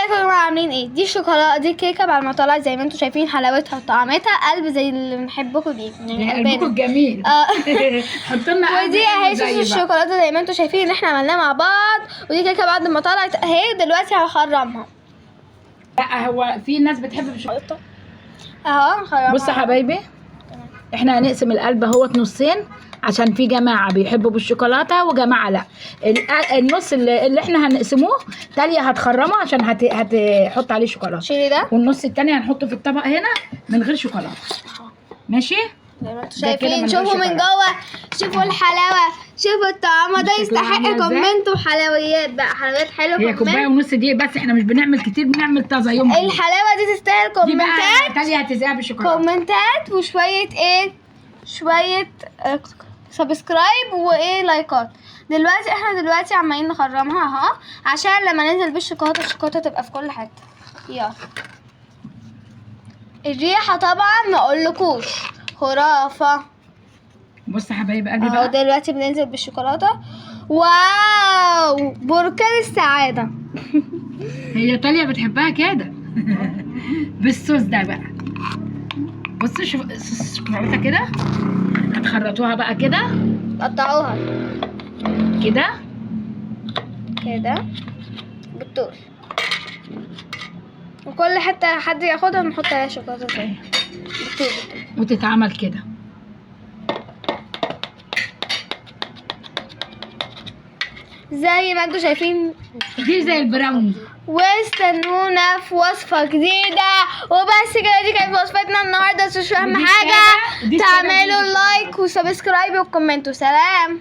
ازيكم يا جماعه، عاملين ايه؟ دي الشوكولاته، دي الكيكه بعد ما طلعت زي ما انتم شايفين حلاوتها وطعمتها، قلب زي اللي بنحبكم دي يعني قلبكم قلبنا. الجميل. اه. حط لنا قلب ودي حلو اهي زي صوص بقى. الشوكولاتة زي ما انتم شايفين ان احنا عملناها مع بعض. ودي كيكة بعد ما طلعت اهي، دلوقتي هخرمها. لا هو في ناس بتحب بالشوكولاته. اهو هنخرمها. بصوا يا حبايبي، احنا هنقسم القلب اهوت نصين، عشان في جماعة بيحبوا بالشوكولاته وجماعه لا. النص اللي احنا هنقسموه تالية هتخرمه عشان هتحط عليه شوكولاتة، شيلي ده. والنص التاني هنحطه في الطبق هنا من غير شوكولاتة. ماشي زي ما انتم ده كده شايفين، من غير شوفوا من شوكولاتة. جوه، شوفوا الحلاوة، شوفوا الطعامه. ده شكلها يستحق عاملة ازاي؟ comment وحلويات بقى، حلويات حلوة. هي كوباية comment. ونص دي بس، احنا مش بنعمل كتير، بنعمل طازة يوم. الحلاوة دي تستاهل دي بقى كومنتات. تالية هتزقها بالشوكولاته. كومنتات وشوية ايه، شوية subscribe وايه لايكات. دلوقتي احنا دلوقتي عمالين نخرمها اهو، عشان لما ننزل بالشوكولاتة الشوكولاتة تبقى في كل حتة. يلا الريحة طبعا ما اقولكوش خرافة. بص يا حبايب قلبي اهو بقى، دلوقتي بننزل بالشوكولاتة. wow، بركان السعادة. هي تالية بتحبها كده بالصوص ده بقى. بصوا شوف صوص الشوكولاتة كده، هتخرطوها بقى كده، قطعوها كده كده بالطول، وكل حتة حد ياخدها نحط عليها شوكولاتة تاني بالطول بالطول. وتتعمل كده. زي ما انتم شايفين دي زي ال brownie. واستنونا في وصفة جديدة. وبس كده، دي كانت وصفتنا النهاردة. مش فاهمة ودي حاجة، السادة- دي السادة تعملوا دي like و subscribe و comment وسلام.